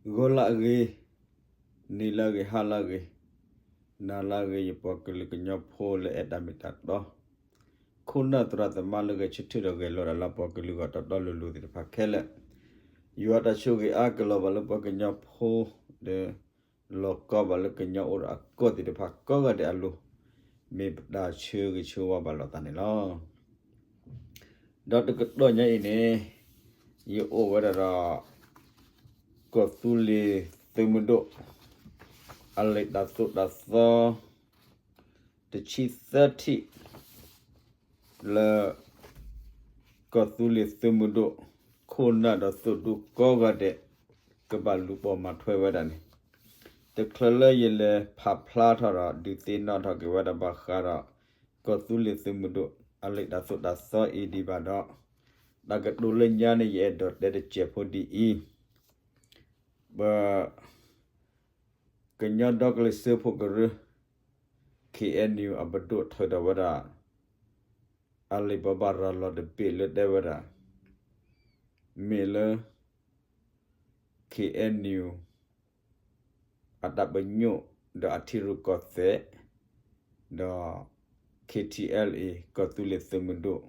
ဂီၤလၢအဂ့ၤ, နံၤလၢအဂ့ၤ, ဟါလၢအဂ့ၤ, နၤလၢအဂ့ၤ ယပှၤကလုာ်ကညီဖိလၢအဲၣ်တၢ်မ့ၢ်တၢ်တီ, ခိၣ်နၢ်သရၣ်သမါလၢဂဲၤဆၢထၢၣ်ဒီးဂဲၤလီၤတၢ်လၢပှၤကလုာ်ဂီၢ်တီတီလိၤလိၤသ့ၣ်တဖၣ်ခဲလၢာ်, ယွၤတၢ်ဆိၣ်ဂ့ၤအါကလီၤဘၣ်လၢပှၤကညီဖိဒီး လီၤကီဘၣ်လၢကညီအိၣ်ဒီးအကီၢ်သ့ၣ်တဖၣ်ကိးဂၤဒဲးအလိၤ, မ့ၢ်ပတၢ်ဆၢဂ့ၤဆၢဝါဘၣ်လိာ်သးန့ၣ်လီၤ. ဒီးတကတီၢ်ညါအံၤန့ၣ်, ယအိၣ်ဝဲဒၣ်ဒီး ကီၢ်သူလ့ၤသုးမုၢ်ဒိၣ် အလံာ်တၢ်သိၣ်တၢ်သီ တဆံသၢထံၣ် လၢ ကီၢ်သူလ့ၤသုးမုၢ်ဒိၣ် ခိၣ်နၢ်ဒီးသုးဒူကိးဂၤဒဲး ကဘၣ်လူၤပိာ်မၤထွဲဝဲဒၣ်န့ၣ်, တချုးလၢယလဲၤဖးဖျါထီၣ်ဒီး ဒုးသ့ၣ်နီၣ်ထီၣ်က့ၤဝဲဒၣ်ဘၣ်ဃးဒီး ကီၢ်သူလ့ၤသုးမုၢ်ဒိၣ် အလံာ်တၢ်သိၣ်တၢ်သီအံၤဒံးဘၣ်ဒီး, တၢ်ကတိၤလၢညါန့ၣ် ယအဲၣ်ဒိးတဲတစဲးဖိဒ်အံၤ, ပ ကညီဒီကလုာ်စၢဖှိၣ်ကရၢ ခ့ၣ်အဲၣ်ယူၣ် အပဒိၣ်ထုးထီၣ်ဝဲဒၣ် အလံာ်ဘိးဘၣ်ရၤလီၤတဘ့ၣ်လၢတဲဝဲဒၣ်, မ့ၢ်လၢ ခ့ၣ်အဲၣ်ယူၣ် အတၢ်ပညိၣ်ဒီးအထံရူၢ်ကီၢ်သဲး, ဒီး ခ့ၣ်ထံၣ်အဲလ်အ့ၣ် ကီၢ်သူလ့ၤသုးမုၢ်ဒိၣ်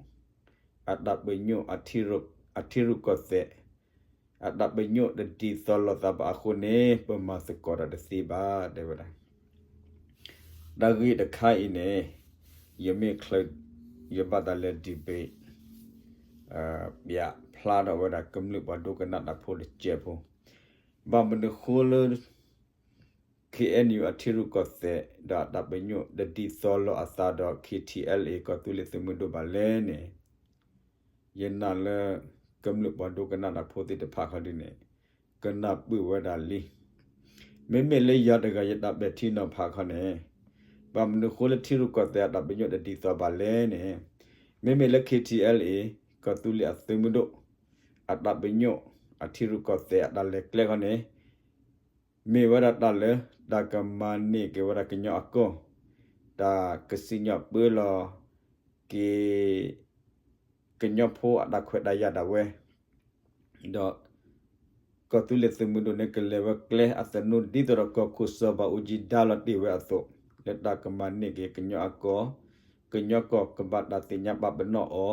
အတၢ်ပညိၣ် အထံရူၢ်ကီၢ်သဲး အတၢ်ပညိၣ်တဒ်သိးလိာ်သးဘၣ်အဃိန့ၣ် ပမၤသကိးတၢ်တသ့ဘၣ် တဲဝဲဒၣ်. တၢ်ဂ့ၢ်တခါအံၤန့ၣ် ယမ့ၢ်ချုး ယဘၣ်တၢ်လဲၤ debate ပျးဖျါထီၣ်ဝဲဒၣ်ကမျၢၢ်ပှၤဒိကနၣ်တၢ်ဖိတစဲးဖိ, ဘၣ်မနုၤဃိလၢ ခ့ၣ်အဲၣ်ယူၣ် အထံရူၢ်ကီၢ်သဲး ဒီးအတၢ်ပညိၣ်တဒ်သိးလိာ်အသးဒီး ခ့ၣ်ထံၣ်အဲလ်အ့ၣ် ကီၢ်သူလ့ၤသုးမုၢ်ဒိၣ်ဘၣ်လဲၣ်န့ၣ်, ယနာ်လၢ ကမျၢၢ်ပှၤဒိကနၣ်တၢ်ဖိသ့ၣ်တဖၣ်ခီဒ်န့ၣ် ကနၢ်ပၢၢ်ဝဲဒၣ်လံ. မ့မ့ၢ်လၢယၤတဂၤယတၢ်ပဲာ်ထံနီၤဖးခီန့ၣ်, ဘၣ်မနုၤဃိလၢထံရူၢ်ကီၢ်သဲးအတၢ်ပညိၣ်တဒ်သိးဘၣ်လဲၣ်န့ၣ်, မ့မ့ၢ်လၢ ခ့ၣ်ထံၣ်အဲလ်အ့ၣ် ကီၢ်သူလ့ၤအသုးမုၢ်ဒိၣ် အတၢ်ပညိၣ် အထံရူၢ်ကီၢ်သဲးအတၢ်လဲၤကျဲခီန့ၣ် မ့ၢ်ဝဲဒၣ်တၢ်လၢ တၢ်ကမၤန့ၢ်က့ၤဝဲဒၣ်ကညီအကီၢ်, တၢ်ကစံၣ်ညီၣ်ပၢလီၤက့ၤ ကညီဖိအတၢ်ခွဲးတၢ်ယာ်ဒၣ်ဝဲ, ဒီး ကီၢ်သူလ့ၤသုးမုၢ်ဒိၣ်န့ၣ် ကလဲၤဝဲကျဲအသနူဒ်သိးဒီးကီၢ်ခိၣ်စီၤဘၣ်အူကၠံဒါလီၤတ့ၢ်ဝဲအသိး, လၢတၢ်ကမၤန့ၢ်က့ၤကညီအကီၢ်, ကညီကီၢ်ကဘၣ်တၢ်သ့ၣ်ညါပာ်ပနီၣ်အီ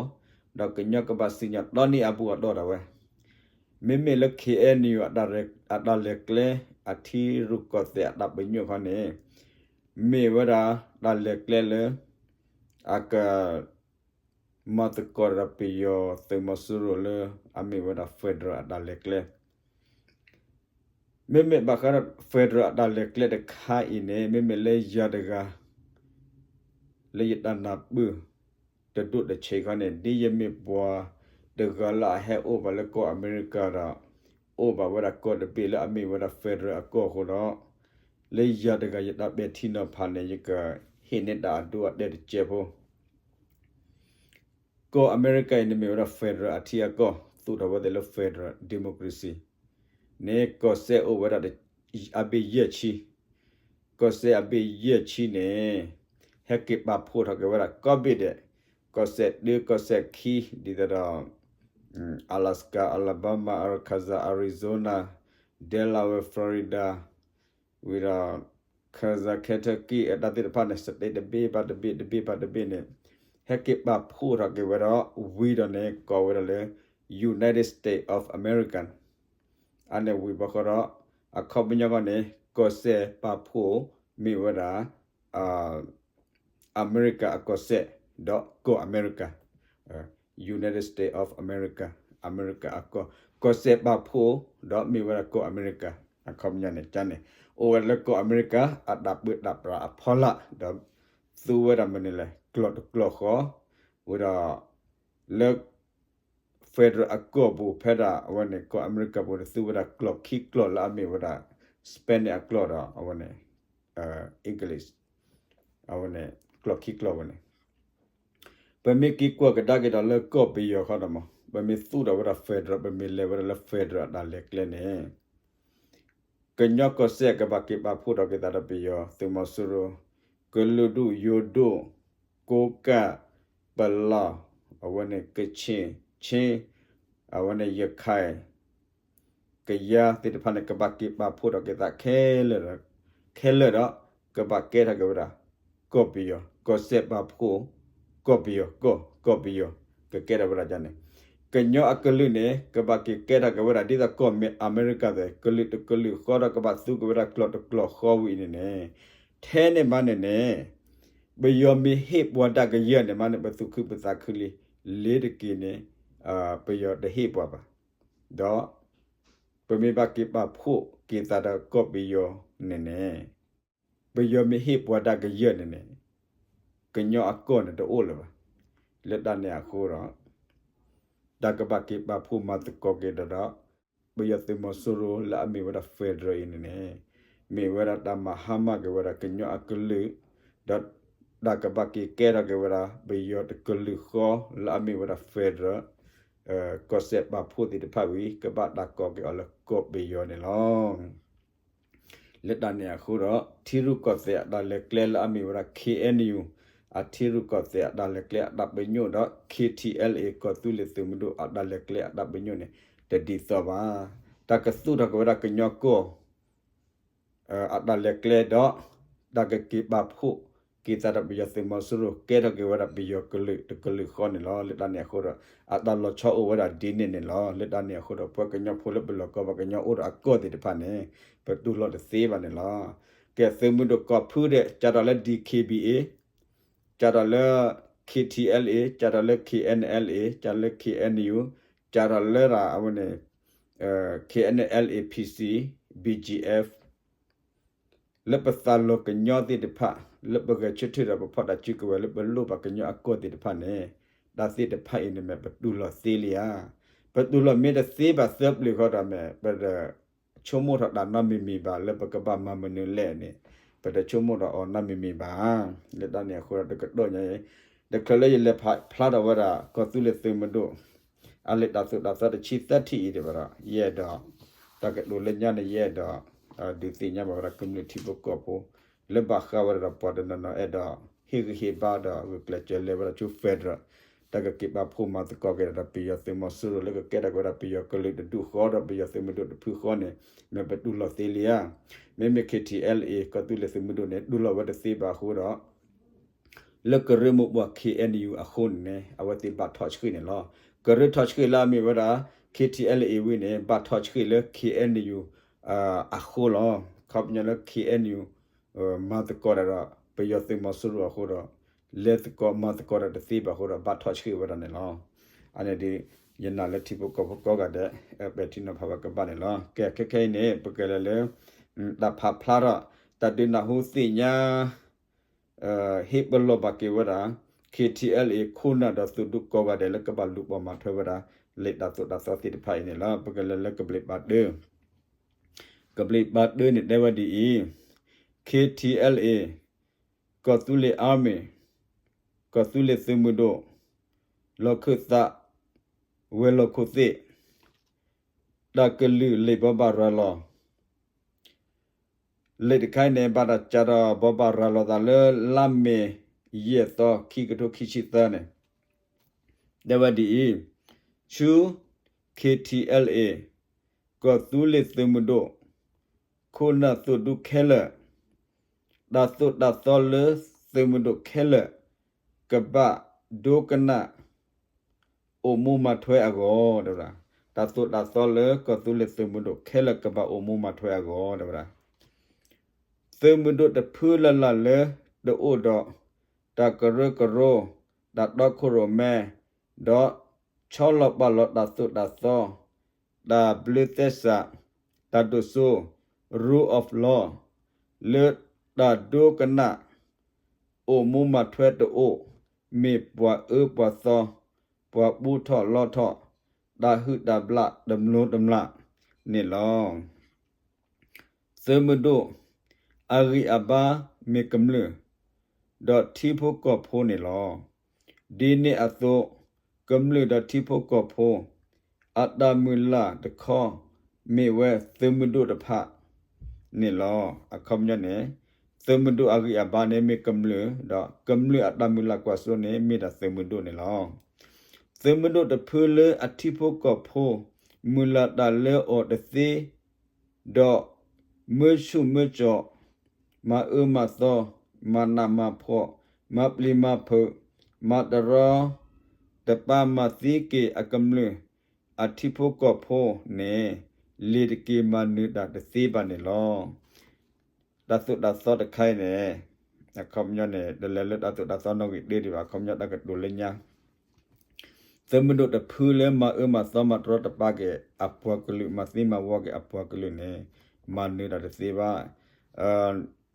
ၤ, ဒီးကညီကဘၣ်စံၣ်ညီၣ်တီန့ၢ်အဘူးအတီၢ်ဒၣ်ဝဲ. မ့မ့ၢ်လၢ ခ့ၣ်အဲၣ်ယူၣ် အတၢ်လဲၤကျဲ အထံရူၢ်ကီၢ်သဲးအတၢ်ပညိၣ်ခီန့ၣ်, မ့ၢ်ဝဲဒၣ်တၢ်လဲၤကျဲလၢ အက မၤသကိးဒီးပယီၤသုးမီၤစိရိၤလၢ အမ့ၢ်ဝဲဒၣ် federal အတၢ်လဲၤကျဲ, မ့မ့ၢ်ဘၣ်ဃးဒီး federal အတၢ်လဲၤကျဲတခါအံၤန့ၣ် မ့မ့ၢ်လၢယၤတဂၤ လၢယတၢ်နၢ်ပၢၢ် တဒိၣ်တဆံးခီန့ၣ် ဒ်ယမ့ၢ်ပှၤတဂၤလၢအဟဲအိၣ်ဘၣ်လၢကီၢ်အမဲရကၤဒီး အိၣ်ဘၣ်ဝဲဒၣ်ကီၢ်တဘ့ၣ်လၢအမ့ၢ်ဝဲဒၣ် federal အကီၢ်အဃိဒီး, လၢယၤတဂၤယတၢ်ပဲာ်ထံနီၤဖးန့ၣ် ယကဟ့ၣ်န့ၢ်တၢ်အဒိအတဲာ်တစဲးဖိ ကီၢ်အမဲရကၤအံၤန့ၣ်မ့ၢ်ဝဲဒၣ် federal အထံအကီၢ် သူၣ်ထီၣ်ဝဲသ့ၣ်လၢ federal democracy န့ၣ် ကီၢ်စဲၣ်အိၣ်ဝဲဒၣ် အဘ့ၣ်ယဲၢ်ဆံ, ကီၢ်စဲၣ်အဘ့ၣ်ယဲၢ်ဆံန့ၣ် ဟဲက့ၤပာ်ဖှိၣ်ထီၣ်က့ၤဝဲဒၣ်ကိးဘ့ၣ်ဒဲး, ကီၢ်စဲၣ်တၢ ကီၢ်စဲၣ်ခံ ဒ်သိးဒီး Alaska, Alabama, Arkansas, Arizona, Delaware, Florida, ဝံၤဒီး Kansas, Kentucky အတၢ်သ့ၣ်တဖၣ်န့ၣ် state တဘ့ၣ်ဘၣ်တဘ့ၣ် တဘ့ၣ်ဘၣ်တဘ့ၣ်န့ၣ် ဟဲက့ၤပာ်ဖှိၣ်ထီၣ်က့ၤဝဲဒီး ဝံၤဒီးန့ၣ် ကိးဝဲဒၣ်လၢ United States of America အန့ၣ်ဝံၤဘၣ်ဃီဒီး အခီပညီခီန့ၣ် ကီၢ်စဲၣ်ပာ်ဖှိၣ်မ့ၢ်ဝဲဒၣ် အမဲရကၤအကီၢ်စဲၣ် ဒီးကီၢ်အမဲရကၤ United States of America အမဲရကၤအကီၢ်, ကီၢ်စဲၣ်ပာ်ဖှိၣ် ဒီးမ့ၢ်ဝဲဒၣ်ကီၢ်အမဲရကၤ အခီပညီန့ၣ် ကန့ၣ် အိၣ်ဝဲဒၣ်လၢကီၢ်အမဲရကၤ အတၢ်ပၢတၢ်ပြးအဖီလာ် ဒီးသူဝဲဒၣ်မနုၤလဲၣ် ကျိာ်တကျိာ်ဃီ, ဝံၤဒီး လၢ federal အကီၢ်ပူၤ ဖဲဒၣ်အဝဲန့ၣ် ကီၢ်အမဲရကၤပူၤန့ၣ် သူဝဲဒၣ်ကျိာ်ခံကျိာ်လၢအမ့ၢ်ဝဲဒၣ် Spanish အကျိာ်ဒီး အဝဲန့ၣ် English အဝဲန့ၣ် ကျိာ်ခံကျိာ်ဝဲန့ၣ် ပမ့ၢ်က့ၤကွၢ်ကဒါက့ၤဒီးလၢကီၢ်ပယီၤခီဒီးမး ပမ့ၢ်သူဒီးဝဲဒၣ် federal ပမ့ၢ်လဲၤဝဲဒၣ်လၢ federal အတၢ်လဲၤကျဲန့ၣ် ကညီကီၢ်စဲၣ်ကဘၣ်က့ၤပာ်ဖှိၣ်ထီၣ်က့ၤသးဒီးပယီၤသုးမီၤစိရိၤ, ကလုာ်ဒူၣ်ယိၤဒိၣ်, ကိးကၣ်, ပလီၢ်, အဝဲန့ၣ် ကချ့ၣ်, ခ့ၣ်, အဝဲန့ၣ် ရခၢၣ် ကယၤသ့ၣ်တဖၣ်န့ၣ် ကဘၣ်က့ၤပာ်ဖှိၣ်ထီၣ်က့ၤသးခဲလၢာ်ဒီး ခဲလၢာ်ဒီး ကဘၣ်ကဲထီၣ်က့ၤဝဲဒၣ် ကီၢ်ပယီၤ ကီၢ်စဲၣ်ပာ်ဖှိၣ် ကီၢ်ပယီၤကီၢ် ကီၢ်ပယီၤ ကကဲထီၣ်ဝဲဒၣ်န့ၣ် ကညီအကလုာ်န့ၣ် ကဘၣ်က့ၤကဲထီၣ်က့ၤဝဲဒၣ် ဒ်သိးကီၢ်အမဲရကၤသ့ၣ် ကလုာ်တကလုာ်ဃီဒီး ကဘၣ်သူက့ၤဝဲဒၣ်ကျိာ်တကျိာ်ဃီဝံၤအံၤန့ၣ်န့ၣ် ထဲန့ၣ်မးန့ၣ်န့ၣ် ပယီၤမ့ၢ်ဟ့ၣ်ပှၤတၢ်ကယၢၢ်န့ၣ်မးန့ၣ် ပသူၣ်ခုပသးခုလံ, လ့ၤတက့ၤန့ၣ် ပယီၤတဟ့ၣ်ပှၤဘၣ်. ဒီး ပမ့ၢ်ဘၣ်က့ၤပာ်ဖှိၣ်က့ၤသးဒီးကီၢ်ပယီၤန့ၣ်န့ၣ် ပယီၤမ့ၢ်ဟ့ၣ်ပှၤတၢ်ကယၢၢ်န့ၣ်န့ၣ် ကညီအကီၢ်န့ၣ်တအိၣ်လၢၤဘၣ်. လၢတၢ်န့ၣ်အဃိဒီး တၢ်ကဘၣ်က့ၤပာ်ဖှိၣ်မၤသကိးက့ၤဒီး ပယီၤသုးမီၤစိရိၤလၢအမ့ၢ်ဝဲဒၣ် federal အံၤန့ၣ်န့ၣ် မ့ၢ်ဝဲဒၣ်တၢ်မၤဟါမၢ်က့ၤဝဲဒၣ်ကညီအကလုာ်, ဒီးတၢ်ကဘၣ်က့ၤကဲထီၣ်က့ၤဝဲဒၣ် ပယီၤတကလုာ်ဃီလၢအမ့ၢ်ဝဲဒၣ် federal ကီၢ်စဲၣ်ပာ်ဖှိၣ်သ့ၣ်တဖၣ်ဝံၤ ကဘၣ်တၢ်ကိးက့ၤအီၤလၢကီၢ်ပယီၤန့ၣ်လီၤ. လၢတၢ်န့ၣ်အဃိဒီး ထံရူၢ်ကီၢ်သဲးအတၢ်လဲၤကျဲလၢအမ့ၢ်ဝဲဒၣ် K N U အထံရူၢ်ကီၢ်သဲးအတၢ်လဲၤကျဲအတၢ်ပညိၣ်ဒီး K T L A ကီၢ်သူလ့ၤသုးမုၢ်ဒိၣ်အတၢ်လဲၤကျဲအတၢ်ပညိၣ်န့ၣ် တဒ်သိးဘၣ်. တၢ်ကသူၣ်ထီၣ်က့ၤဝဲဒၣ်ကညီကီၢ် အတၢ်လဲၤကျဲဒီး တၢ်ကက့ၤပာ်ဖှိၣ်က့ၤသးဒီးပယီၤသုးမီၤစိရိၤ ကဲထီၣ်က့ၤဝဲဒၣ်ပယီၤကလုာ်တကလုာ်ဃီန့ၣ်လီၤ. လၢတၢ်န့ၣ်အဃိဒီး အတၢ်လီၤဆီအိၣ်ဝဲဒၣ်ဒ်န့ၣ်န့ၣ်လီၤ. လၢတၢ်န့ၣ်အဃိဒီး ပှၤကညီဖိလၢပလီၢ်ကီၢ်ပှၤကညီအိၣ်ဒီးအကီၢ်သ့ၣ်တဖၣ်န့ၣ် ပတူၢ်လိာ်တသ့ဘၣ်န့ၣ်လီၤ. ကဲသုးမုၢ်ဒိၣ်ကိးဖုဒဲး ကၢ်ထီၣ်လၢ D K B A ကၢ်ထီၣ်လၢ K T L A ကၢ်ထီၣ်လၢ K N L A ကၢ်ထီၣ်လၢ K N U ကၢ်ထီၣ်လၢဒၣ်အဝဲန့ၣ် K N L A P C B G F လၢပသးလီၤကညီသ့ၣ်တဖၣ် လၢပဂဲၤဆၢထၢၣ်ဒီးပဖီၣ်တၢ်စုကဝဲၤလၢပလိၣ်ဘၣ်ကညီအကီၢ်သ့ၣ်တဖၣ်န့ၣ် တၢ်သ့ၣ်တဖၣ်အံၤန့ၣ်မ့ၢ်ပတူၢ်လိာ်သ့လံဧါ. ပတူၢ်လိာ်မ့ၢ်တသ့ဘၣ်သၢပျုၤဃီဒီးမ့ၢ် ပတဆိကမိၣ်ထီၣ်တၢ်နီတမံၤမံၤဘၣ် လၢပကဘၣ်မၤမနုၤလဲၣ်န့ၣ် ပတဆိကမိၣ်ထီၣ်အီၤနီတမံၤမံၤဘၣ်. လၢတၢ်န့ၣ်အဃိဒီးတကတီၢ်ညါအံၤ တချုးလၢယလဲၤဖးဖျါထီၣ်ဝဲဒၣ် ကီၢ်သူလ့ၤသုးမုၢ်ဒိၣ် အလံာ်တၢ်သိၣ်တၢ်သီတဆံသၢထံၣ်အံၤဒံးဘၣ်ဒီး ယအဲၣ်ဒိး တၢ်ကတိၤလၢညါန့ၣ် ယအဲၣ်ဒိး ဒုးသ့ၣ်ညါဘၣ်ဝဲဒၣ်ကမျၢၢ်ထံဖိကီၢ်ဖိ လၢဘၣ်ဃးဝဲဒၣ်ဒီးပှၤတနီၤနီၤအဲၣ်ဒိး ဟ့ၣ်ဂံၢ်ဟ့ၣ်ဘါဒီးဂုာ်ကျဲးစၢးလဲၤဝဲဒၣ်ဆူ federal တၢ်ကက့ၤပာ်ဖှိၣ်မၤသကိးက့ၤဒီးပယီၤသုးမီၤစိရိၤလၢကကဲထီၣ်က့ၤဝဲဒၣ်ပယီၤကလုာ်တဒူၣ်ဃီဒီး ပယီၤသုးမုၢ်ဒိၣ်တဖုဃီန့ၣ် မ့ၢ်ပတူၢ်လိာ်သ့လံဧါ. မ့မ့ၢ် K T L A ကီၢ်သူလ့ၤသုးမုၢ်ဒိၣ်န့ၣ် တူၢ်လိာ်ဝဲတသ့ဘၣ်အဃိဒီး လၢကရၢမိၢ်ပှၢ် K N U အဃိန့ၣ် အဝဲသ့ၣ်ဘၣ်ထီၣ်ဆှံန့ၣ်လီၤ. ကရၢထီၣ်ဆှံလၢအမ့ၢ်ဝဲဒၣ် K T L A ဝံၤန့ၣ် ဘၣ်ထီၣ်ဆှံလၢ K N U အဃိလီၤ. ခီပညီလၢ K N U မၤသကိးတၢ်ဒီး ပယီၤသုးမီၤစိရိၤအဃိဒီး လဲၤသကိးမၤသကိးတၢ်တသ့ဘၣ်အဃိဒီး ဘၣ်ထီၣ်ဆှံဝဲဒၣ်န့ၣ်လီၤ. အန့ၣ်ဒီး ယနာ်လၢထံဖိကီၢ်ဖိကိးဂၤဒဲး ပဲာ်ထံနီၤဖးဝဲကဘၣ်န့ၣ်လီၤ. ကဲ ခဲခဲအံၤန့ၣ် ပကလဲၤလၢ တၢ်ဖးဖျါထီၣ် တၢ်ဒုးနၢ်ဟူသ့ၣ်ညါ ဟ့ၣ်ပလီၢ်ဘၣ်က့ၤဝဲဒၣ် K T L A ခိၣ်နၢ်ဒီးသုးဒူကိးဂၤဒဲးလၢကဘၣ်လူၤပိာ်မၤထွဲဝဲဒၣ် လံာ်တၢ်သိၣ်တၢ်သီသ့ၣ်တဖၣ်အံၤန့ၣ်လီၤ. ပကလဲၤလၢကဘျံးပၤတၢ ကဘျံးပၤတၢန့ၣ်တဲဝဲဒ်အံၤ, K T L A ကီၢ်သူလ့ၤ Army ကီၢ်သူလ့ၤသုးမုၢ်ဒိၣ် လီၢ်ခၢၣ်သး ဝဲၤလီၢ်ခိၣ်သ့ၣ် တၢ်ကလုၢ်လံာ်ဘိးဘၣ်ရၤလီၤ လံာ်တခါအံၤန့ၣ် ဘၣ်တၢ်စးထီၣ်ဘိးဘၣ်ရၤလီၤသးလၢလါမ့ၤ ယဲၢ်သီ ခံကထိခံဆံသၢန့ၣ် တဲဝဲဒ်အံၤ, ဆူ K T L A ကီၢ်သူလ့ၤသုးမုၢ်ဒိၣ် ခိၣ်နၢ်သုးဒူခဲလၢာ် တၢ်သိၣ်တၢ်သီလၢသုးမုၢ်ဒိၣ်ခဲလၢာ် ကဘၣ်ဒိကနၣ် အိၣ်မူမၤထွဲအဂီၢ် တဲဝဲဒၣ်, တၢ်သိၣ်တၢ်သီလၢကီၢ်သူလ့ၤသုးမုၢ်ဒိၣ်ခဲလၢာ်ကဘၣ်အိၣ်မူမၤထွဲအဂီၢ် တဲဝဲဒၣ်, သုးမုၢ်ဒိၣ်တဖုလၢ်လၢ်လၢတအိၣ်ဒီး တၢ်ကရၢကရိ တၢ်တီခိၣ်ရိၣ်မဲ ဒီးဆီလီၤပာ်လီၤတၢ်သိၣ်တၢ်သီ တၢ်ဘျၢသဲစး တၢ်ဒိၣ်စိ rule of law လၢတၢ်ဒိကနၣ် အိၣ်မူမၤထွဲတအိၣ် မ့ၢ်ပှၤအၢပှၤသီ ပှၤပူထီၣ်လီထီၣ် တၢ်ဟုၣ်တၢ်ဘျၣ်တမျိးတမျာ်န့ၣ်လီၤ. သုးမုၢ်ဒိၣ်အဂံၢ်အဘါမ့ၢ်ကမျၢၢ် ဒီးထံဖိကီၢ်ဖိန့ၣ်လီၤ. ဒ်န့ၣ်အသိး ကမျၢၢ်ဒီးထံဖိကီၢ်ဖိ အတၢ်မုၢ်လၢ်တခီ မ့ၢ်ဝဲသုးမုၢ်ဒိၣ်တဖၣ်န့ၣ်လီၤ. အခီပညီန့ၣ် သုးမုၢ်ဒိၣ်အဂံၢ်အဘါန့ၣ်မ့ၢ်ကမျၢၢ် ဒီးကမျၢၢ်အတၢ်မုၢ်လၢ်ကွၢ်စိန့ၣ် မ့ၢ်ဒၣ်သုးမုၢ်ဒိၣ်န့ၣ်လီၤ. သုးမုၢ်ဒိၣ်တဖုလၢအထံဖိကီၢ်ဖိ မုၢ်လၢ်တၢ်လၢအီၤတသ့, ဒီးမၢဆူၣ်မၢကၠီၣ်, မၤအၢမၤသီ, မၤနးမၤဖှီၣ်, မၤပျံၤမၤဖုး, မၤတရီတပါ မၤသံက့ၤအကမျၢၢ် အထံဖိကီၢ်ဖိန့ၣ် လ့ၤတက့ၤ မၤနၢၤတၢ်တသ့ဘၣ်န့ၣ်လီၤ. တၢ်သိၣ်တၢ်သီတခါအံၤန့ၣ် အခီပညီန့ၣ် တလဲၤလၢတၢ်သိၣ်တၢ်သီနီၣ်ဂံၢ်တၢဒံးဘၣ်, အခီပညီတၢ်ကတိၤလၢညါ သုးမုၢ်ဒိၣ်တဖုလၢမၤအၢမၤသီမၤတရီတပါက့ၤအပှၤကလုာ် မၤသံမၤဝီက့ၤအပှၤကလုာ်န့ၣ် မၤနၢၤတၢ်တသ့ဘၣ်.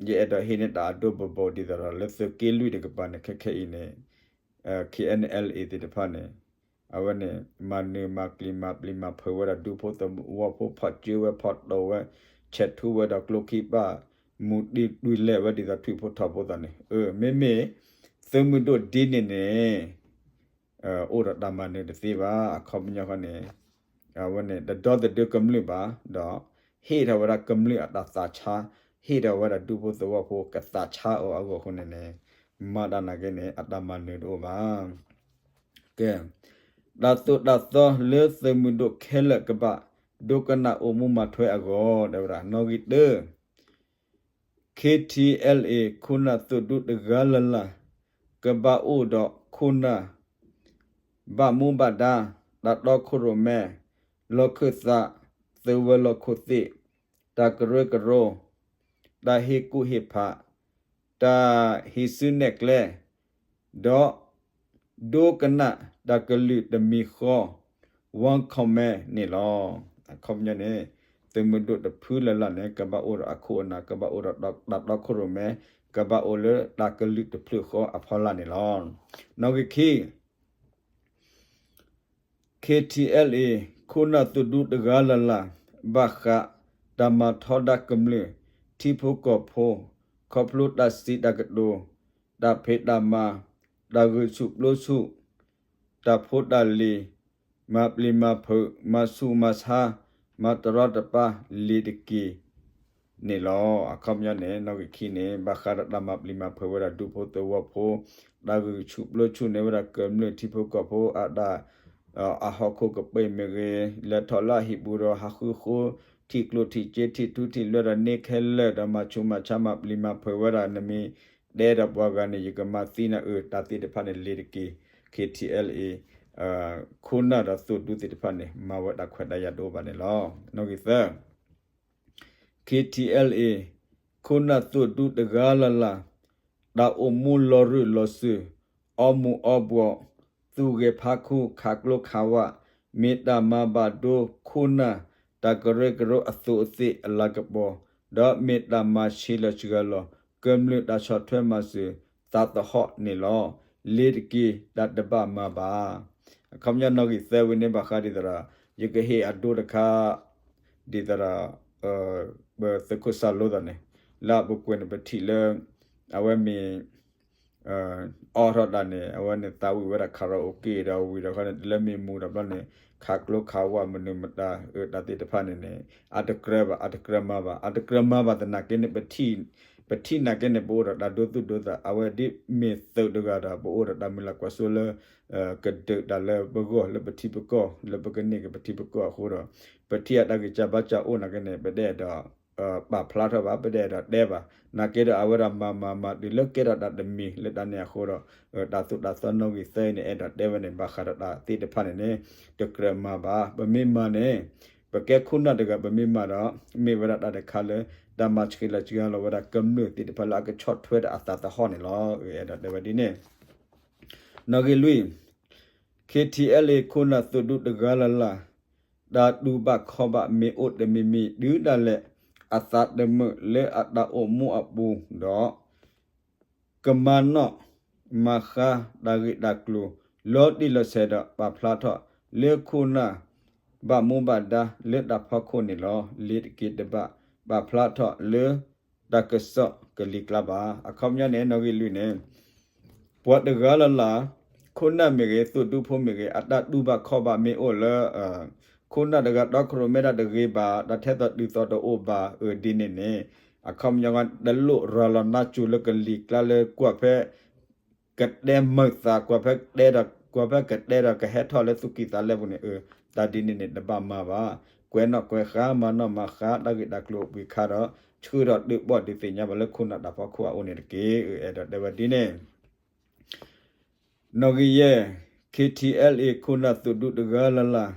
ယအဲၣ်ဒိးဟ့ၣ်န့ၢ်တၢ်အဒိဘိးဘိးဒ်သိးဒီး လၢသုးက့လွံၢ်တကပၤန့ၣ် ခဲခဲအံၤန့ၣ် KNLA သ့ၣ်တဖၣ်န့ၣ် အဝဲန့ၣ် မၤနၢၤမၤကျံၤ မၤပျံၤမၤဖုးဝဲဒၣ်ဒူဖိသဝီဖိ ဖီၣ်ကၢဝဲ ဖီၣ်တီၢ်ဝဲ ဆဲးထူဝဲဒီးကျိခံပၢ် မူၤတံၢ်တွံၢ်လဲၢ်ဝဲဒ်သိးထွံၣ်ဖိထိၣ်ဖိသးန့ၣ် မ့မ့ၢ် သုးမုၢ်ဒိၣ်ဒ်န့ၣ်န့ၣ် အိၣ်ဒီးတၢ်မၤနၢၤတသ့ဘၣ်. အခီပညီဃီန့ၣ် အဝဲန့ၣ် တဒီသဒၢကမျၢၢ်ဘၣ်ဒီး ဟ့ၣ်ထီၣ်ဝဲဒၣ်ကမျၢၢ်အတၢ်သးဆါ, ဟ့ၣ်ထီၣ်ဝဲဒၣ်ဒူဖိသဝီဖိကသးဆါအီၤအဂီၢ်အဃိန့ၣ်န့ၣ် မၤတၢ်နာ်က့န့ၣ် အတၢ်မၤနၢၤတအိၣ်ဘၣ်. ကဲ, တၢ်သိၣ်တၢ်သီလၢသုးမုၢ်ဒိၣ်ခဲလၢာ်ကဘၣ်ဒိကနၣ်အိၣ်မူမၤထွဲအဂီၢ် တဲဝဲဒၣ် နီၣ်ဂံၢ်တၢ KTLA ခိၣ်နၢ်သုးဒူတဂၤလၢ်လၢ် ကဘၣ်အိၣ်ဒီးခိၣ်နၢ် ဘၣ်မူဘၣ်ဒါ, တၢ်တီခိၣ်ရိၣ်မဲ, လီၢ်ခၢၣ်သး, သုးဝဲၤလီၢ်ခိၣ်သ့ၣ်, တၢ်ကရၢကရိ, တၢ်ဟ့ၣ်ကူၣ်ဟ့ၣ်ဖး, တၢ်ဟံးစုနဲၣ်ကျဲ, ဒီး ဒိကနၣ်တၢ်ကလုၢ်တမံၤဃီ one command န့ၣ်လီၤ. အခီပညီန့ၣ် သုးမုၢ်ဒိၣ်တဖုလၢ်လၢ်န့ၣ် ကဘၣ်အိၣ်ဒီးအခိၣ်အနၢ် ကဘၣ်အိၣ်ဒီးတၢ်တီခိၣ်ရိၣ်မဲ, ကဘၣ်အိၣ်လၢတၢ်ကလုၢ်တဖျၢၣ်ဃီအဖီလာ်န့ၣ်လီၤ. နီၣ်ဂံၢ်ခံ KTLA ခိၣ်နၢ်သုးဒူတဂၤလၢ်လၢ် ဘၣ်ဃးတၢ်မၤထီဒါကမျၢၢ် ထံဖိကီၢ်ဖိ ခီဖျိတၢ်စံးတၢ်ကတိၤ တၢ်ဖံးတၢ်မၤ တၢ်ဂုာ်ဆူၣ်ပျိဆူၣ် တၢ်ဖိတၢ်လံၤ မၤပျံၤမၤဖုး မၤဆူၣ်မၤဆါ မၤတရီတပါလ့ၤတက့ၤ န့ၣ်လီၤ. အခီပညီန့ၣ် နီၣ်ဂံၢ်ခံန့ၣ် ဘၣ်ဃးဒီးတၢ်မၤပျံၤမၤဖုးဝဲဒၣ်ဒူဖိသဝီဖိ တၢ်ဂုာ်ဆူၣ်ပျိဆူၣ်န့ၢ်ဝဲဒၣ်ကမျၢၢ်ထံဖိကီၢ်ဖိအတၢ် အဟီၣ်ခိၣ်ကပ့ၢ်မ့ၢ်ဂ့ၤ လဲၤထီၣ်လၢအဟံၣ်ပူၤဒီးဟးဃုဃိ ထံၣ်ကျိထံၣ်စ့ထံၣ်ထူထံၣ်လွဲဒီးန့ၢ်ခဲလၢာ်ဒီးမၤဆူၣ်မၤဆါမၤပျံၤမၤဖုးဝဲဒၣ် နမ့ၢ်တဲဒီးပှၤဂၤန့ၣ် ယကမၤသံနၤအၢ တၢ်သ့ၣ်တဖၣ်န့ၣ်လ့ၤတက့ၤ KTLA ခိၣ်နၢ်ဒီးသုးဒူသ့ၣ်တဖၣ်န့ၣ် မၤဝဲတၢ်ခွဲးတၢ်ယာ်တအိၣ်ဘၣ်န့ၣ်လီၤ. နီၣ်ဂံၢ်သၢ KTLA ခိၣ်နၢ်သုးဒူတဂၤလၢ်လၢ် တၢ်အိၣ်မူလီၤရူၢ်လီၤစၢၤ အီမူၤအီဘှီး သူၣ်ဂဲၤဖးခူ ခးကျိခးဝး မ့ၢ်တၢ်မၤဘၣ်ဒိခိၣ်နၢ် တၢ်ကရၢကရိအသိးအသ့ၣ်အလၤကပီၤ ဒီးမ့ၢ်တၢ်မၤဆံးလီၤစှၤလီၤ ကမျၢၢ်တၢ်ဆီၣ်ထွဲမၤစၢၤသးသဟီၣ်န့ၣ်လီၤ. လ့ၤတက့ၤ တၢ်တဘၣ်မၤဘၣ်. အခီပညီနီၣ်ဂံၢ်သၢဝံၤန့ၣ် ဘၣ်ဃးဒ်သိးဒီး ယကဟ့ၣ်အဒိတခါ ဒ်သိးဒီး ပသုးခိၣ်စၢ်လိသးန့ၣ် လၢအပူၤကွံာ်န့ၣ် ပထံၣ်လၢ အဝဲမ့ၢ် အီၣ်ထီၣ်တၢ်န့ၣ် အဝဲန့ၣ်သးဝံၣ်ဝဲဒၣ် karaoke ဒီးဝံၤဒီးခီန့ၣ် လၢမ့ၢ်မူၤဒီးဘျီန့ၣ် ခးကျိခးဝးမနုၤမတၤ တၢ်သ့ၣ်တဖၣ်န့ၣ်န့ၣ် အတကြၢးဘၣ် အတကြၢးမၤဘၣ် အတကြၢးမၤဘၣ်သနာ်က့န့ၣ် ပထံၣ်နာ်က့န့ၣ် ပအိၣ်ဒီးတၢ်ဒိသူၣ်ဒိသး အဝဲဒ်မ့ၢ်သုးတဂၤဒီး ပအိၣ်ဒီးတၢ်မုၢ်လၢ်ကွၢ်စိလၢ ကဒုးတၢ်လၢပဂီၢ်လၢပထံပကီၢ် လၢပကန့ၢ်က့ၤပထံပကီၢ်အဃိဒီး ပထံၣ်အတၢ်ဂံၢ်စၢ်ဘါစၢ်အိၣ်နာ်က့န့ၣ် ပတအဲၣ်ဒိး ပာ်ဖျါထီၣ်ဘၣ် ပတအဲၣ်ဒိးတဲဘၣ် နာ်က့ဒီးအဝဲဒၣ်မၤမၤမၤတုၤလၢကဲထီၣ်တၢ်တမံၤလၢတၢ်န့ၣ်အဃိဒီး တၢ်သိၣ်တၢ်သီနီၣ်ဂံၢ်သၢအံၤန့ၣ် အဲၣ်ဒိးတဲဝဲန့ၣ် ဘၣ်ဃးဒီးတၢ်သ့ၣ်တဖၣ်န့ၣ်န့ၣ် တကြၢးမၤဘၣ် ပမ့ၢ်မၤန့ၣ် ပကဲခိၣ်နၢ်တဂၤ ပမ့ၢ်မၤဒီး မ့ၢ်ဝဲဒၣ်တၢ်တခါလၢ တၢ်မၤဆံးလီၤစှၤလီၤဝဲဒၣ်ကမျၢၢ်သ့ၣ်တဖၣ်လၢအကဆီၣ်ထွဲဒီးအသးသဟီၣ်န့ၣ်လီၤ. အဲၣ်ဒိးတဲဝဲဒ်န့ၣ် နီၣ်ဂံၢ်လွံၢ် KTLA ခိၣ်နၢ်သုးဒူတဂၤလၢ်လၢ် တၢ်တူၢ်ဘၣ်ခီၣ်ဘၣ်မ့ၢ်အိၣ်တမံၤမံၤ တုၤဒၣ်လဲာ် အသးတမုာ်လၢအတၢ်အိၣ်မူအပူၤဒီး ကမၤနီၣ်မၤဃါတၢ်ဂ့ၢ်တၢ်ကျိၤ လီၤတံၢ်လီၤဆဲးဒီးပာ်ဖျါထီၣ် လၢခိၣ်နၢ် ဘၣ်မူဘၣ်ဒါလၢတၢ်ဖီခိၣ်န့ၣ်လီၤ. လ့ၤတက့ၤတဘၣ် ပာ်ဖျါထီၣ်လၢ တၢ်ကစီၣ်ကလံၤကျါဘၣ်. အခီပညီန့ၣ် နီၣ်ဂံၢ်လွံၢ်န့ၣ် ပှၤတဂၤလၢ်လၢ် ခိၣ်နၢ်မ့ၢ်ဂ့ၤ သုးဒူဖိမ့ၢ်ဂ့ၤ အတၢ်တူၢ်ဘၣ်ခီၣ်ဘၣ်မ့ၢ်အိၣ်လၢ ခိၣ်နၢ်တဂၤတီခိၣ်ရိၣ်မဲတၢ်တဂ့ၤဘၣ် တၢ်ထဲသိးတုၤသိးတအိၣ်ဘၣ်အၢ ဒ်န့ၣ်န့ၣ် အခီပညီတလိၣ်ရၤလီၤနါစိၤလၢကလံၤကျါလၢကွၢ်ဖဲ ကတဲမုာ်သး ကွၢ်ဖဲကတဲဒီး ကွၢ်ဖဲကတဲဒီးကဟဲထီၣ်လၢသူၣ်ကံၢ်သးလဲပူၤန့ၣ် အၢ တၢ်ဒ်န့ၣ်န့ၣ် တဘၣ်မၤဘၣ်. ကွဲးနီၣ်ကွဲးဃါ မၤနီၣ်မၤဃါ တၢ်ဂ့ၢ်တၢ်ကျိၤအပှ့ၤခါဒီး ဆှၢဒီးဒုးဘီၣ်ဒုးသ့ၣ်ညါဘၣ်လၢခိၣ်နၢ်တၢ်ဖီခိၣ်အအိၣ်န့ၣ်တက့ၢ်. အဲၣ်ဒိးတဲဝဲဒ်န့ၣ် နီၣ်ဂံၢ်ယဲၢ် K T L A ခိၣ်နၢ်သုးဒူတဂၤလၢ်လၢ်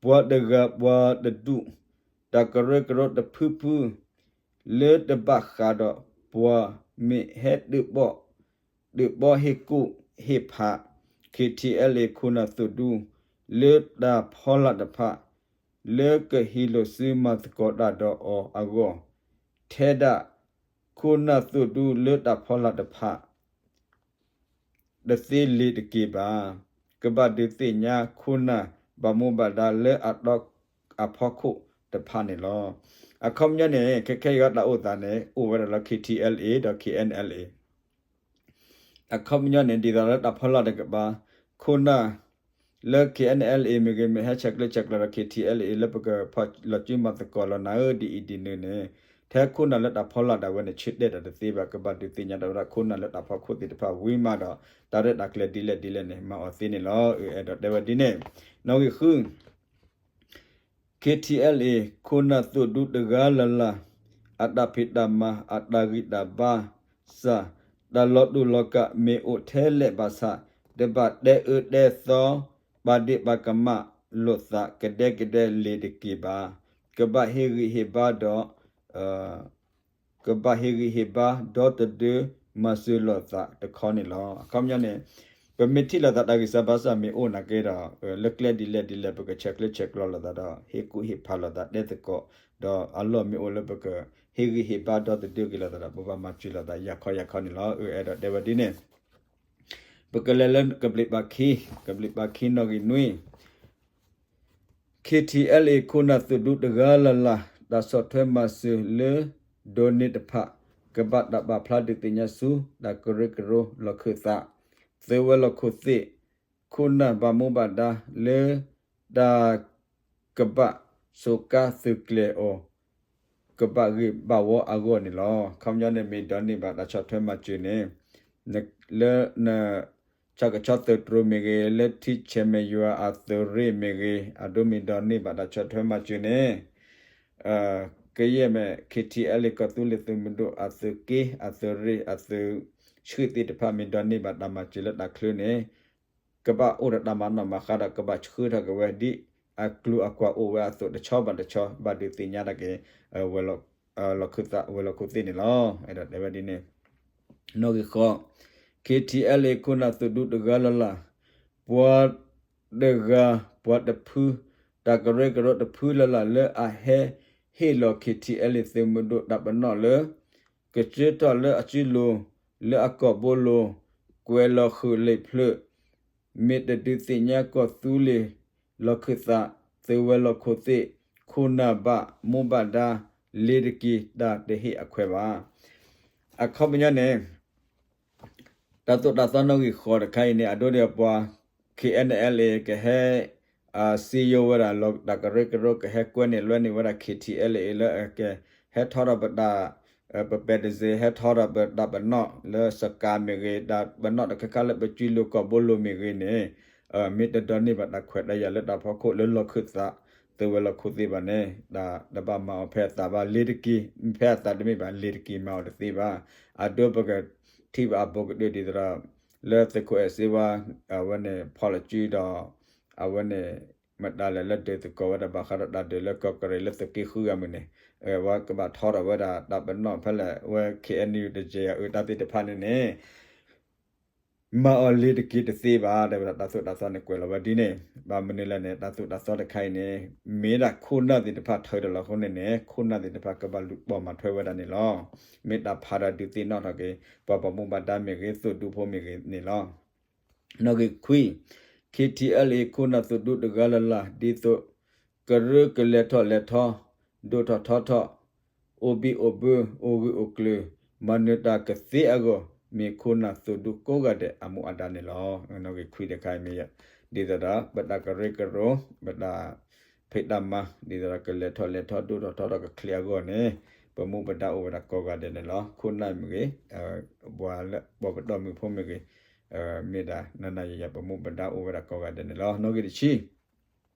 ပှၤတဂၤပှၤတဒူၣ် တၢ်ကရၢကရိတဖုဖု လၢတဘၣ်ဃးဒီးပှၤမ့ၢ်ဟဲဒုးဘီၣ် ဒုးဘီၣ်ဟ့ၣ်ကူၣ်ဟ့ၣ်ဖး K T L A ခိၣ်နၢ်သုးဒူ လၢတၢ်ဖီလာ်တဖၣ် လၢကဟံးလိာ်စုမၤသကိးတၢ်ဒီးအီၤအဂီၢ် ထဲဒၣ် ခိၣ်နၢ်သုးဒူလၢတၢ်ဖီလာ်တဖၣ် တသ့လ့ၤတက့ၤဘၣ်. ကဘၣ်ဒုးသ့ၣ်ညါခိၣ်နၢ်ဘၣ်မူဘၣ်ဒါလၢအတီအဖီခိၣ်တဖၣ်န့ၣ်လီၤ. အခီပညီန့ၣ် ခဲခဲအံၤတၢ်အိၣ်သးန့ၣ် အိၣ်ဝဲဒၣ်လၢ K T L A ဒီး K N L A အခီပညီန့ၣ် ဒ်သိးလၢတၢ်ဖီလာ်တကပၤ ခိၣ်နၢ်လၢ K N L A မ့ၢ်ဂ့ၤ မ့ၢ်ဟဲဆဲးကျၢဆဲးကျိးဒီး K T L A လၢပကဖီၣ်လီၤစုမၤသကိးလီၤနၤဧၢ ဒ်အံၤဒ်နုၤန့ၣ် ထဲခိၣ်နၢ်လၢတၢ်ဖီလာ်ဒၣ်ဝဲန့ၣ် ဆၢတဲာ်တၢ်တသ့ဘၣ် ကဘၣ်ဒုးသ့ၣ်ညါတၢ်ဝဲဒၣ်ခိၣ်နၢ်လၢတၢ်ဖီခိၣ်သ့ၣ်တဖၣ်ဝံၤမးဒီး တၢ်ရဲၣ်တၢ်ကျဲၤဒ်လဲၣ်ဒ်လဲၣ်န့ၣ် မၤအီၤသ့န့ၣ်လီၤ. အအဲၣ်ဒိးတဲဝဲဒ်န့ၣ် နီၣ်ဂံၢ်ဃု K T L A ခိၣ်နၢ်သုးဒူတဂၤလၢ်လၢ် အတၢ်ဖံးတၢ်မၤ အတၢ်ဂံၢ်တၢ်ဘါစၢ် တၢ်လီၤတူာ်လီၤကာ်မ့ၢ်အိၣ်ထဲလဲၣ်ဘၣ်ဆၣ် တဘၣ်တဲအၢတဲသီ ပာ်ဒ့ၣ်ပာ်ကမၣ်လိာ်သးကဒဲကဒဲလ့ၤတက့ၤဘၣ်. ကဘၣ်ဟ့ၣ်ဂံၢ်ဟ့ၣ်ဘါဒီး ကဘၣ်ဟ့ၣ်ဂံၢ်ဟ့ၣ်ဘါဒီတဒၢမၤစၢၤလိာ်သးတခီန့ၣ်လီၤ. အခီပညီန့ၣ် ပမ့ၢ်ထံၣ်လိာ်သးတၢ်ဂံၢ်စၢ်ဘါစၢ်မ့ၢ်အိၣ်နာ်က့ဒီး လၢကျဲဒ်လဲၣ်ဒ်လဲၣ် ပကဆဲးကျၢဆဲးကျိးလိာ်သးဒီး ဟ့ၣ်ကူၣ်ဟ့ၣ်ဖးလိာ်သးတဲသကိး ဒီးအလီၢ်မ့ၢ်အိၣ်လၢပကဟ့ၣ်ဂံၢ်ဟ့ၣ်ဘါဒီတဒၢက့ၤလိာ်သးဒီး ပဘၣ်မၤစၢၤလိာ်သးယၤခီယၤခီန့ၣ်လီၤ. အအဲၣ်ဒိးတဲဝဲဒ်န့ၣ် ပကလဲၤလၢကဘျံးပၤခံ, ကဘျံးပၤခံနီၣ်ဂံၢ်နွံ K T L A ခိၣ်နၢ်သုးဒူတဂၤလၢ်လၢ် တၢ်ဆီၣ်ထွဲမၤစၢၤလၢဒိးန့ၢ်တဖၣ် ကဘၣ်တၢ်ပာ်ဖျါဒုးသ့ၣ်ညါဆူ တၢ်ကရၢကရိလီၢ်ခၢၣ်သး သုးဝဲၤလီၢ်ခိၣ်သ့ၣ် ခိၣ်နၢ်ဘၣ်မူဘၣ်ဒါလၢ တၢ်ကဘၣ်စူးကါသုးကျဲၤအီၤ ကဘၣ်ဂ့ၤဘၣ်ဝီအဂီၢ်န့ၣ်လီၤ. အခီပညီန့ၣ် မ့ၢ်ဒိးန့ၢ်ဘၣ်တၢ်ဆီၣ်ထွဲမၤစၢၤန့ၣ် လၢန ဆၣ်ကဆီသုးတြိၤမ့ၢ်ဂ့ၤ, လၢထံဆဲးမဲာ်ယွၤအသုးရ့ၣ်မ့ၢ်ဂ့ၤ, အဒိမ့ၢ်ဒိးန့ၢ်ဘၣ်တၢ်ဆီၣ်ထွဲမၤစၢၤန့ၣ် ကယဲၢ်မ့ၢ် K T L A ကီၢ်သူလ့ၤသုးမုၢ်ဒိၣ်အသုးက့ အသုးရ့ၣ် အသုးဆှၢသ့ၣ်တဖၣ် မ့ၢ်ဒိးန့ၢ်ဘၣ်တၢ်မၤစၢၤလၢတၢ်ချၢန့ၣ် ကဘၣ်အိၣ်ဒီးတၢ်မၤနီၣ်မၤဃါဒီး ကဘၣ်ဆှၢထီၣ်က့ၤဝဲ ဒ်အကျိၤအကွာ်အိၣ်ဝဲအသိး တဆီဘၣ်တဆီ ဘၣ်ဒုးသ့ၣ်ညါတၢ်က့ၤ လီၢ်ခၢၣ်သး ဝဲၤလီၢ်ခိၣ်သ့ၣ်န့ၣ်လီၤ. အဲၣ်ဒိးတဲဝဲဒ်န့ၣ် နီၣ်ဂံၢ်ဃိး K T L A ခိၣ်နၢ်သုးဒူတဂၤလၢ်လၢ် ပှၤတဂၤ ပှၤတဖု တၢ်ကရၢကရိတဖုလၢ်လၢ်လၢအဟဲဟ့ၣ်လီၤ K T L A သုးမုၢ်ဒိၣ်တၢ်ပနီၣ်လၢ ကစၢထီၣ်လၢအစုလိၤ လၢအကီၢ်ဘိလိၤ ကွဲးလီၤဃုာ်လံာ်ဖျၢၣ် မ့ၢ်တဒုးသ့ၣ်ညါကီၢ်သူလ့ၤ လီၢ်ခၢၣ်သး သုးဝဲၤလီၢ်ခိၣ်သ့ၣ် ခိၣ်နၢ်ဘၣ်မူဘၣ်ဒါ လ့ၤတက့ၤ တၢ်တဟ့ၣ်အခွဲးဘၣ်. အခီပညီန့ၣ် တၢ်သိၣ်တၢ်သီနီၣ်ဂံၢ်ဃိးတခါအံၤန့ၣ် အဒိဒီးပှၤ K N L A ကဟဲ စံယိဝဲဒၣ် လီၢ်တၢ်ကရၢကရိ ကဟဲကွဲန့ၢ်လွဲန့ၢ်ဝဲဒၣ် K T L A လၢအကဟဲထီထီၣ်ပတၢ် ပပဲတစ့ ဟဲထီထီၣ်ပတၢ်ပနီၣ်လၢစကၤမ့ၢ်ဂ့ၤ တၢ်ပနီၣ်တခါခါလၢပစုလိၤကီၢ်ဘိလိၤမ့ၢ်ဂ့ၤန့ၣ် မ့ၢ်တဒိးန့ၢ်ဘၣ်တၢ်ခွဲးတၢ်ယာ်လၢတၢ်ဖီခိၣ်လၢလီၢ်ခၢၣ်သး သုးဝဲၤလီၢ်ခိၣ်သ့ၣ်ဘၣ်န့ၣ် တၢ်တဘၣ်မၤအီၤဖဲအသးဘၣ် လ့ၤတက့ၤ ဖဲအသးတမ့ၢ်ဘၣ် လ့ၤတက့ၤမၤအီၤတသ့ဘၣ်. အဒိပကထံၣ်ဘၣ်အဘူးကတၢၢ်ဒ်သိးဒီး လၢသုးခိၣ်အဲၣ်စ့ဝါ အဝဲန့ၣ်ဖီၣ်လီၤစုဒီး အဝဲန့ၣ် မတၤလဲၣ်လၢဒုးသကိးဝဲဒၣ်ဘၣ်ဃးဒီးတၢ်ဒုးလၢကီၢ်ကရ့ၣ်လၢသုးက့ဃုဂၤမုၢ်န့ၣ် ဝဲကဘၣ်ထီထီၣ်ဝဲဒၣ်တၢ်ပနီၣ်ဖဲလဲၣ် ဝဲ K N U တစ့အအုးတၢ်သ့ၣ်တဖၣ်န့ၣ်န့ၣ် မၤအီၤလ့ၤတက့ၤတသ့ဘၣ် တဲဝဲဒၣ်တၢ်သိၣ်တၢ်သီန့ၣ်ကွဲးလီၤဝဲဒ်န့ၣ် ဘၣ်မနုၤလဲၣ်န့ၣ် တၢ်သိၣ်တၢ်သီတခါအံၤန့ၣ် မ့ၢ်ဒၣ်ခိၣ်နၢ်သ့ၣ်တဖၣ်ထၢဒီးလီၤအဃိန့ၣ်န့ၣ် ခိၣ်နၢ်သ့ၣ်တဖၣ်ကဘၣ်လူၤပိာ်မၤထွဲဝဲဒၣ်န့ၣ်လီၤ. မ့ၢ်တၢ်ဖးဒီးဒုးသ့ၣ်နီၣ်ထီၣ်က့ၤ ပှၤဘၣ်မူဘၣ်ဒါမ့ၢ်ဂ့ၤ သုးဒူဖိမ့ၢ်ဂ့ၤန့ၣ်လီၤ. နီၣ်ဂံၢ်ခွံ K T L A ခိၣ်နၢ်သုးဒူတဂၤလၢ်လၢ် ဒ်သိး ကရၢကလဲၤထီၣ်လဲၤထီ ဒိၣ်ထီၣ်ထီထီၣ် အိၣ်ဘံၣ်အိၣ်ဘၢ အိၣ်ဂၢၢ်အိၣ်ကျၢၤ မၤနၢၤတၢ်ကသ့အဂီၢ် မ့ၢ်ခိၣ်နၢ်သုးဒူကိးဂၤဒဲးအမူအဒါန့ၣ်လီၤ. နီၣ်ဂံၢ်ခွံတခါအံၤမ့ၢ် ဒ်သိးဒီး ပတၢ်ကရၢကရိ ပတၢ်ဖံးတၢ်မၤ ဒ်သိးဒီးကလဲၤထီၣ်လဲၤထီ ဒိၣ်ထီၣ်ထီထီၣ်ကချ့အဂီၢ်န့ၣ် ပမူပဒါအိၣ်ဝဲဒၣ်ကိးဂၤဒဲးန့ၣ်လီၤ. ခိၣ်နၢ်မ့ၢ်ဂ့ၤ ပှၤလၢပှၤပတီၢ်မုၢ်ဖိမ့ၢ်ဂ့ၤ မ့ၢ်ဒၣ်နၤနၤယၤယၤ ပမူပဒါအိၣ်ဝဲဒၣ်ကိးဂၤဒဲးန့ၣ်လီၤ. နီၣ်ဂံၢ်တဆံ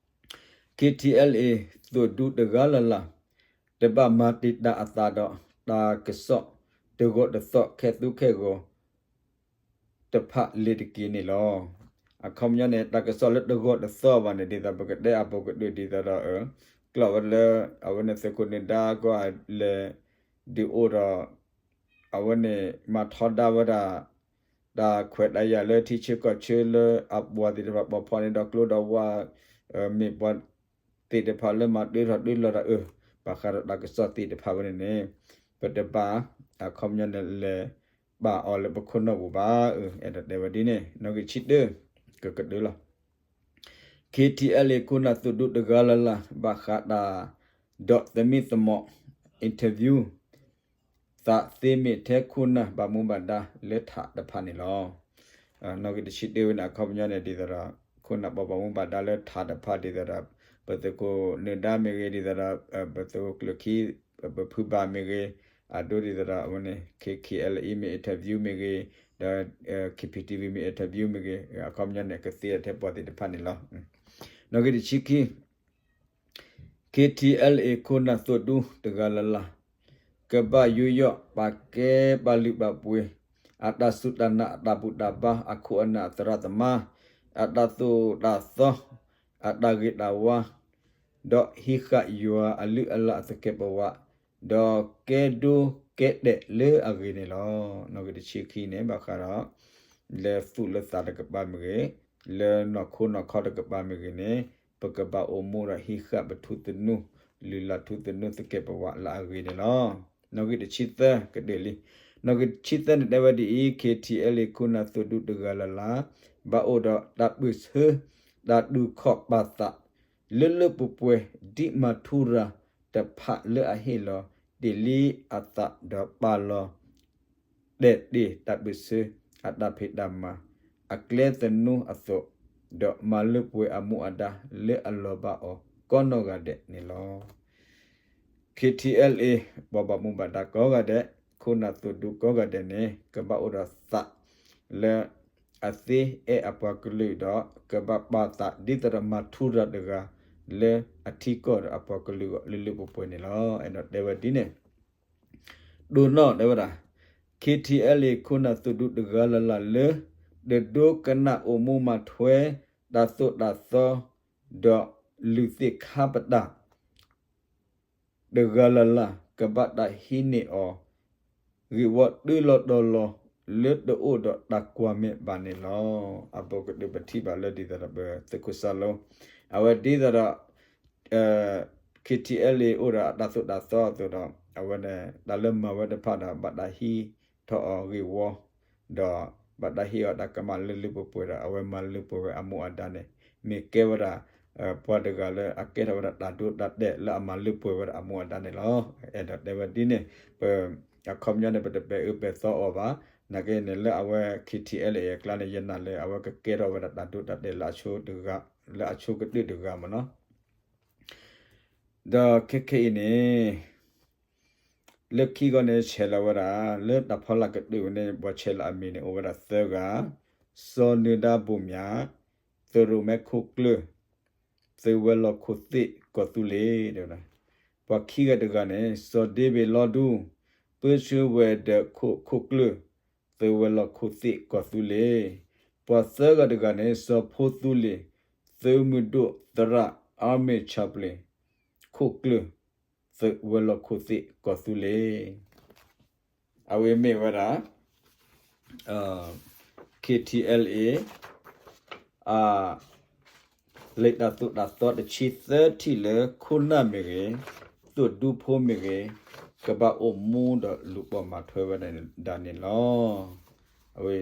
KTLA သုးဒူတဂၤလၢ်လၢ် တဘၣ်မၤတံာ်တာ်အသးဒီး တၢ်ကစီၣ်တဂီၤတသီၣ်ခဲသူခဲဂီၤ တဖၣ်လ့ၤတက့ၢ်န့ၣ်လီၤ. အခီပညီန့ၣ် တၢ်ကစီၣ်လၢတဂီၤတသီၣ်ဘၣ်န့ၣ် ဒ်သိးပကတဲအပူၤကတၢၢ်ဒ်သိးဒီး ကျီၣ်ဝဲလၢ အဝဲန့ၣ်သုးခိၣ်နၢၤဒါကီၢ်လဲၤ ဒုးအိၣ်ဒီး အဝဲန့ၣ် မၤထီဒါဝဲဒၣ် တၢ်ခွဲးတၢ်ယာ်လၢထံဆၢကီၢ်ဆၢလၢအပှၤသ့ၣ်တဖၣ်ပိာ်ဖီၣ်န့ၢ်ဒီးကျိဒီးဝါ မ့ၢ်ပှၤသ့ၣ်တဖၣ်လၢမၤတၢထီၣ်တၢလီၤတၢ်အၢ ဘၣ်ဃးဒီးတၢ်ကစီၣ်သ့ၣ်တဖၣ်ဝဲန့ၣ်န့ၣ် ပတဘၣ် အခီပညီန့ၣ် လဲၤပာ်အီၤလၢပခိၣ်နၢ်ပူၤဘၣ်အၢ အဲၣ်ဒိးတဲဝဲဒ်န့ၣ် နီၣ်ဂံၢ်တဆံတၢ ကကတၢၢ်လီၤ. KTLA ခိၣ်နၢ်သုးဒူတဂၤလၢ်လၢ် ဘၣ်ဃးတၢ် ဒီးသမံသမိး interview သးသ့မ့ၢ်ထဲခိၣ်နၢ်ဘၣ်မူဘၣ်ဒါလၢထးတဖၣ်န့ၣ်လီၤ. နီၣ်ဂံၢ်တဆံတၢဝဲန့ၣ် အခီပညီန့ၣ် ဒ်သိးဒီး ခိၣ်နၢ်ပှၤဘၣ်မူဘၣ်ဒါလၢထးတဖၣ်ဒ်သိးဒီး ပသုးခိၣ်နၢၤဒါမ့ၢ်ဂ့ၤ ဒ်သိးဒီး ပသုးခိၣ်ကျၢၢ်ခံ ပဖုဘၣ်မ့ၢ်ဂ့ၤ အဒိဒ်သိးဒီး အဝဲန့ၣ် KTLA မ့ၢ် interview မ့ၢ်ဂ့ၤ ဒီး KPTV မ့ၢ် interview မ့ၢ်ဂ့ၤ အခီပညီန့ၣ် ကသ့ထဲပှၤသ့ၣ်တဖၣ်န့ၣ်လီၤ. နီၣ်ဂံၢ်တဆံခံ KTLA ခိၣ်နၢ်သုးဒူတဂၤလၢ်လၢ် ကဘၣ်ယူးယီၣ်ပာ်ကဲပာ်လုၢ်ပာ်ပှ့ၤ အတၢ်စူၢ်တၢ်နာ်အတၢ်ဘူၣ်တၢ်ဘါအခိၣ်အနၢ်အသရၣ်သမါ အတၢ်သိၣ်တၢ်သီ အတၢ်ဂ့ၤတၢ်ဝါ ဒီးဟံးဃာ်ယွၤအလုၢ်အလၢ်အသကဲးပဝး ဒီးကဲဒိကဲတဲာ်လၢအဂ့ၤန့ၣ်လီၤ. နီၣ်ဂံၢ်တဆံခံန့ၣ် ဘၣ်ဃးဒီး လၢသူၣ်လၢသးတကပၤမ့ၢ်ဂ့ၤ, လၢနီၢ်ခိနီၢ်ခီတကပၤမ့ၢ်ဂ့ၤန့ၣ် ပကဘၣ်အိၣ်မူဒီးဟံးဃာ်ပထူသနူ, လုၢ်လၢ်ထူသနူသကဲးပဝးလၢအဂ့ၤန့ၣ်လီၤ. နီၣ်ဂံၢ်တဆံသၢကတၢၢ်လံ. နီၣ်ဂံၢ်တဆံသၢန့ၣ်တဲဝဲဒ်အံၤ, KTLA ခိၣ်နၢ်သုးဒူတဂၤလၢ်လၢ် ဘၣ်အိၣ်ဒီးတၢ်ပၢၢ်ဆၢ တၢ်ဒုးခီၣ်ပာ်သး လၢလၢပှဲၤပှဲၤ ဒ်မၤထူရၤတဖၣ်လၢအဟ့ၣ်လီၤတ့ၢ်လံအသးဒီးပာ်လီၤ တဲာ်တ့ၢ်တၢ်ပၢၢ်ဆၢ အတၢ်ဖံးတၢ်မၤ အကျဲသနူအသိး, ဒီးမၤလၢပှဲၤအမူအဒါလၢအလီၤဘၣ်အီၤကိးနီၢ်ဂၤဒဲးန့ၣ်လီၤ. KTLA ပှၤဘၣ်မူဘၣ်ဒါကိးဂၤဒဲး, ခိၣ်နၢ်သုးဒူကိးဂၤဒဲးန့ၣ် ကဘၣ်အိၣ်ဒီးသးလၢ အသ့အဲၣ်အပှၤကလုာ်ဒီး ကဘၣ်ပာ်သးဒ်သိးဒီးမၤထူရၤတဂၤ လၢအထံကီၢ်ဒီးအပှၤကလုာ်အဂီၢ်လၢလၢပှဲၤပှဲၤန့ၣ်လီၤ. အဲၣ်ဒိးတဲဝဲဒ်န့ၣ် ဒိၣ်နီၣ်တဲဝဲဒၣ် KTLA ခိၣ်နၢ်သုးဒူတဂၤလၢ်လၢ်လၢ တဒိကနၣ်အိၣ်မူမၤထွဲ တၢ်သိၣ်တၢ်သီ ဒီးလုၢ်သ့ၣ်ခါပတာ် တဂၤလၢ်လၢ် ကဘၣ်တၢ်ဟံးန့ၢ်အီၤ ဂ့ၢ်ဝီတုၤလီၤတီၤလီၤ လၢတအိၣ်ဒီးတၢ်ကွၢ်မဲာ်ဘၣ်န့ၣ်လီၤ. အဘူးကတၢၢ်ပထံၣ်ဘၣ်လၢဒ်သိးဒီးပသုးခိၣ်စၢ်လိ အဝဲဒ်သိးဒီး KTLA အိၣ်ဒီးအတၢ်သိၣ်တၢ်သီအသိးဒီး အဝဲန့ၣ် တၢ်လၢမၤဝဲတဖၣ်ဒီး ဘၣ်တၢ်ဟံးထီၣ်အီၤဂ့ၢ်ဝီ ဒီးဘၣ်တၢ်ဟ့ၣ်အီၤတၢ်ကမၣ်လၢလၢပှဲၤပှဲၤဒီး အဝဲမၤလၢပှဲၤဝဲအမူအဒါန့ၣ် မ့ၢ်ကဲဝဲဒၣ် ပှၤတဂၤလၢအကဲထီၣ်ဝဲဒၣ်တၢ်ဒိတၢ်တဲာ်လၢအမၤလၢပှဲၤဝဲဒၣ်အမူအဒါန့ၣ်လီၤ. အဲၣ်ဒိးတဲဝဲဒ်န့ၣ် ပ အခီပညီန့ၣ် ပတပဲာ်အၢပဲာ်သီအီၤဘၣ်. နာ်က့န့ၣ် လၢအဝဲ KTLA အကျါန့ၣ် ယနာ်လၢအဝဲကကဲထီၣ်ဝဲဒၣ်တၢ်ဒိတၢ်တဲာ်လၢအဆိကတၢၢ်တဂၤမ့ၢ်နီၤ. ဒီးခဲခဲအံၤန့ၣ် လၢခံဂီၢ်န့ၣ် ဆဲးလီၤဝဲဒၣ် လၢတၢ်ဖီလာ်ကတၢၢ်ဝဲန့ၣ် ပှၤဆဲးလီၤအမံၤန့ၣ် အိၣ်ဝဲဒၣ်သၢဂၤ, စီၤနၢၤဒါဘိၣ်မၠး, သုးရိၣ်မဲခိၣ်ကျၢၢ်, သုးဝဲၤလီၢ်ခိၣ်သ့ၣ်ကီၢ်သူလ့ၤ တဲဝဲဒၣ်. ပှၤခံဂၤတဂၤန့ၣ် စီၤဒ့ဘ့ၣ်လီဒူ, ပၢဆှၢဝဲၤဒၢးခိၣ်ခိၣ်ကျၢၢ်, သုးဝဲၤလီၢ်ခိၣ်သ့ၣ်ကီၢ်သူလ့ၤ. ပှၤသၢဂၤတဂၤန့ၣ် စီၤဖိသူလ့ၤ, သုးမုၢ်ဒိၣ်သရၣ် Army Chaplain ခိၣ်ကျၢၢ်, သုးဝဲၤလီၢ်ခိၣ်သ့ၣ်ကီၢ်သူလ့ၤ. အဝဲမ့ၢ်ဝဲဒၣ် KTLA အ လံာ်တၢ်သိၣ်တၢ်သီတဆံသၢထံၣ်လၢခိၣ်နၢ်မ့ၢ်ဂ့ၤ, သုးဒူဖိမ့ၢ်ဂ့ၤ, ကဘၣ်အိၣ်မူဒီးလူၤပိာ်မၤထွဲဝဲဒၣ်န့ၣ်လီၤ. အဝဲ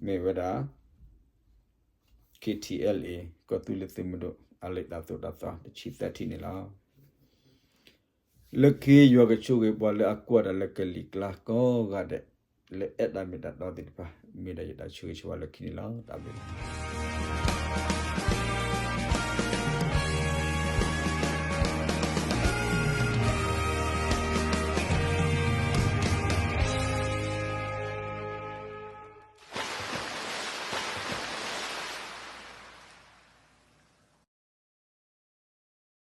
မ့ၢ်ဝဲဒၣ် KTLA ကီၢ်သူလ့ၤသုးမုၢ်ဒိၣ် အလံာ်တၢ်သိၣ်တၢ်သီတဆံသၢထံၣ်န့ၣ်လီၤ. လၢခံယွၤကဆိၣ်ဂ့ၤပှၤလၢအကွၢ်တၢ်လၢကလံၤကျါကိးဂၤဒဲး, လၢအဲၣ်တၢ်မ့ၢ်တၢ်တီသ့ၣ်တဖၣ်, မ့ၢ်ဒၣ်ယတၢ်ဆၢဂ့ၤဆၢဝါလၢခံန့ၣ်လီၤ. တၢ်ဘျုး